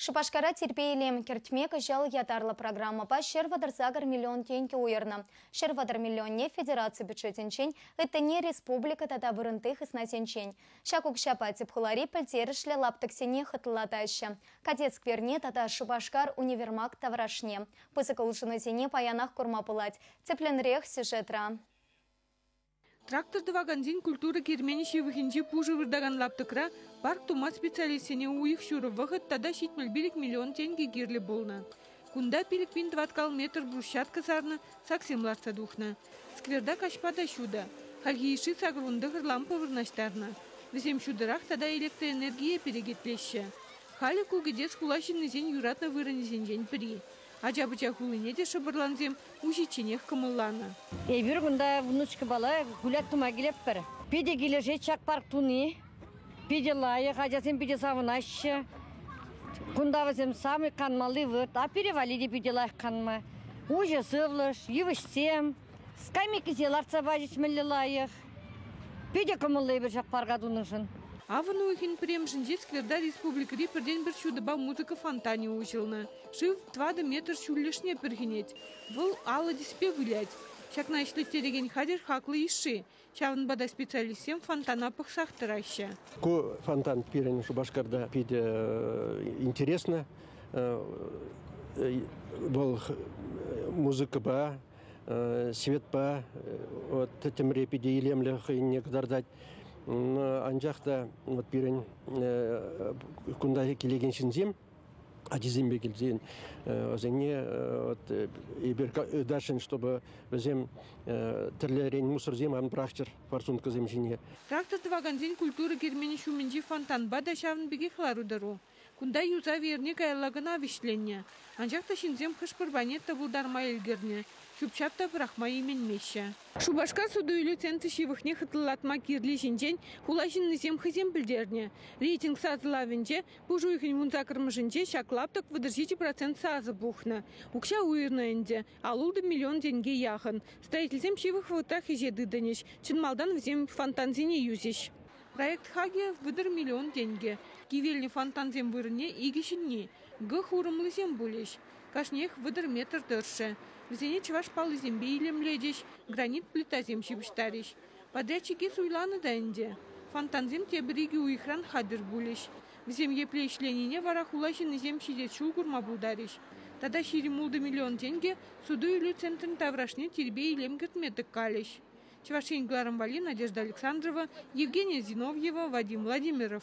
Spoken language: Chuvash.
Шупашкара тирпей-илем кӗртме кӑҫал ятарлӑ программӑпа 138 миллион тенкӗ уйӑрнӑ. 130 миллионне федераци бюджетӗнчен, ыттине республика тата вырӑнти хыснасенчен. Ҫак укҫапа тӗп хулари пӗлтерӗшлӗ лаптӑксене хӑтлӑлатаҫҫӗ. Кадет скверне тата Шупашкар универмаг таврашне. Пысӑк улшӑнусене паянах курма пулать. Тӗплӗнрех сюжетра. Трактор тӑвакансен культура керменӗ ҫывӑхӗнчи пушӑ выртакан лаптӑкра парк тума специалистсене уйӑх ҫурӑ вӑхӑт тата 75 миллион тенкӗ кирлӗ пулнӑ. Кунта 5000 тӑваткал метр брусчатка сарнӑ, саксем лартса тухнӑ. Скверта каҫпа та ҫутӑ. Хальхи йышши 89 лампа вырнаҫтарнӑ. Вӗсем ҫутӑрах тата электроэнергие перекетлеҫҫӗ. Халӗ ку кӗтес хула ҫыннисен юратнӑ вырӑнӗсенчен пӗри. Ача-пӑча хулине те шӑпӑрлансем уҫичченех кӑмӑлланӑ. Эпир кунта внучкӑпала гулять тума килетпӗр. Питӗ килӗшет ҫак парк туни. Питӗ лайӑх, ачасем питӗ савӑнаҫҫӗ. Кунта вӗсем самый канмалли вырӑн. А пире валли те питӗ лайӑх канма. Уҫӑ сывлӑш, йывӑҫсем, скамейкисене лартса пачӗҫ мӗнле лайӑх. Питӗ кӑмӑллӑ эпир ҫак парка тунӑшӑн. Авӑн уйӑхӗн пӗрремӗшӗнче скверта республикӑри пӗртен-пӗр ҫутӑпа музыка фонтанӗ уҫӑлнӑ. Шыв тӑватӑ метр ҫӳллӗшне пӗрхӗнет. Вӑл алӑ тӗспе вылять. Ҫакна ӗҫлеттерекен хатӗр хаклӑ йышши. Ҫавӑнпа та специалистсем фонтана пӑхсах тӑраҫҫӗ. Ку фонтан пирӗн Шупашкарта питӗ интересно. Вӑл музыкӑпа, светпа вот тӗттӗмре питӗ илемлӗ хӑйне кӑтартать. Анчах та вот пирӗн кунта килекен ҫынсем ачисемпе килсен вӗсене вот эпир ыйтасшӑн, чтобы вӗсем тӗрлӗрен мусорсем ан пӑрахчӑр форсункӑсем ҫине. Трактор тӑвакансен культура керменӗ ҫумӗнчи фонтанпа та ҫавӑн пекех лару-тӑру. Кунта юсав эрни каялла кӑна вӗҫленнӗ. Анчах та ҫынсем хӑш-пӗр пайне тӑпӑлтарма ӗлкӗрнӗ, ҫӳп-ҫап та пӑрахма именмеҫҫӗ. Шупашкар суту-илӳ центрӗ ҫывӑхне хӑтлӑлатма кирли ҫинчен хула ҫыннисем хӑйсем пӗлтернӗ. Рейтинг сасӑлавӗнче пуш уйӑхӗн 18-мӗшӗнче ҫак лаптӑк 37% сасӑ пухнӑ. Укҫа уйӑрнӑ ӗнтӗ, 56 миллион тенке яхӑн. Строительсем ҫывӑх вӑхӑтрах ӗҫе тытӑнӗҫ. Чӑн малтан вӗсем фонтансене юсӗҫ. Проект хакӗ 30 миллион тенкӗ. Кивелнӗ фонтансем вырӑнне икӗ ҫӗнни, Г хурӑмлисем пулӗҫ. Кашниех 30 метр тӑршшӗ. Вӗсене чӑваш паллисемпе илемлетӗҫ, гранит плитасем ҫыпӑҫтарӗҫ. Подрядчике суйланӑ та ӗнтӗ. Фонтансем тепӗр икӗ уйӑхран хатӗр пулӗҫ. Вӗсем епле ӗҫленине вара хула ҫыннисем ҫитес ҫул курма пултарӗҫ. Тата 26 миллион тенкӗ суту-илӳ центрӗн таврашне тирпей-илем кӗртме тӑккалӗҫ. Чӑваш Ен кӑларӑм валли Надежда Александрова, Евгения Зиновьева, Вадим Владимиров.